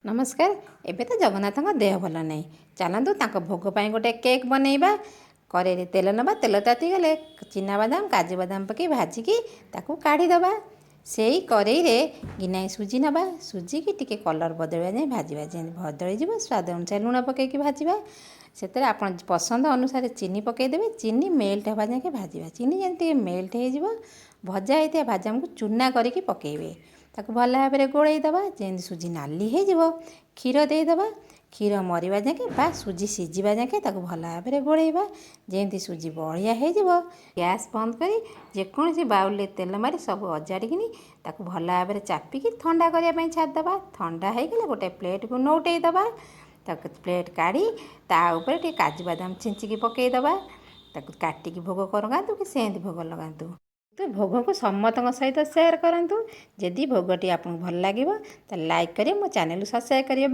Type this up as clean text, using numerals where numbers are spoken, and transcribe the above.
ନମସ୍କାର। ଏବେ ତ ଜଗନ୍ନାଥଙ୍କ ଦେହ ଭଲ ନାହିଁ। ଚାଲନ୍ତୁ, ତାଙ୍କ ଭୋଗ ପାଇଁ ଗୋଟେ କେକ୍ ବନେଇବା। କରେଇରେ ତେଲ ନେବା। ତେଲ ତାତିଗଲେ ଚିନାବାଦାମ, କାଜୁ ବାଦାମ ପକାଇ ଭାଜିକି ତାକୁ କାଢ଼ିଦେବା। ସେଇ କରେଇରେ ଗିନାଏ ସୁଜି ନେବା। ସୁଜିକି ଟିକେ କଲର୍ ବଦଳିବା ଯାଏଁ ଭାଜିବା। ଯେମିତି ବଦଳିଯିବ, ସ୍ୱାଦ ଅନୁସାରେ ଲୁଣ ପକାଇକି ଭାଜିବା। ସେଥିରେ ଆପଣ ପସନ୍ଦ ଅନୁସାରେ ଚିନି ପକାଇଦେବେ। ଚିନି ମେଲ୍ଟ ହେବା ଯାଏଁକେ ଭାଜିବା। ଚିନି ଯେମିତି ଟିକେ ମେଲ୍ଟ ହେଇଯିବ, ଭଜା ହେଇଥିବା ବାଦାମକୁ ଚୁନା କରିକି ପକାଇବେ। ତାକୁ ଭଲ ଭାବରେ ଗୋଳେଇ ଦେବା। ଯେମିତି ସୁଜି ନାଲି ହେଇଯିବ, କ୍ଷୀର ଦେଇଦେବା। କ୍ଷୀର ମରିବା ଯାଏଁକେ ବା ସୁଜି ସିଝିବା ଯାଏଁକେ ତାକୁ ଭଲ ଭାବରେ ଗୋଳେଇବା। ଯେମିତି ସୁଜି ବହଳିଆ ହେଇଯିବ, ଗ୍ୟାସ୍ ବନ୍ଦ କରି ଯେକୌଣସି ବାଉଲରେ ତେଲ ମାରି ସବୁ ଅଜାଡ଼ିକିନି ତାକୁ ଭଲ ଭାବରେ ଚାପିକି ଥଣ୍ଡା କରିବା ପାଇଁ ଛାଡ଼ିଦେବା। ଥଣ୍ଡା ହେଇଗଲେ ଗୋଟେ ପ୍ଲେଟ୍କୁ ନଉଟେଇ ଦେବା। ତାକୁ ପ୍ଲେଟ୍ କାଢ଼ି ତା ଉପରେ ଟିକେ କାଜୁ ବାଦାମ ଛିଞ୍ଚିକି ପକାଇଦେବା। ତାକୁ କାଟିକି ଭୋଗ ଲଗାନ୍ତୁ କି ସେମିତି ଭୋଗ ଲଗାନ୍ତୁ। ଭୋଗକୁ ସମସ୍ତଙ୍କ ସହିତ ସେୟାର କରନ୍ତୁ। ଯଦି ଭୋଗଟି ଆପଣଙ୍କୁ ଭଲ ଲାଗିବ, ତାହେଲେ ଲାଇକ୍ କରିବେ, ମୋ ଚ୍ୟାନେଲକୁ ସବସ୍କ୍ରାଇବ୍ କରିବେ।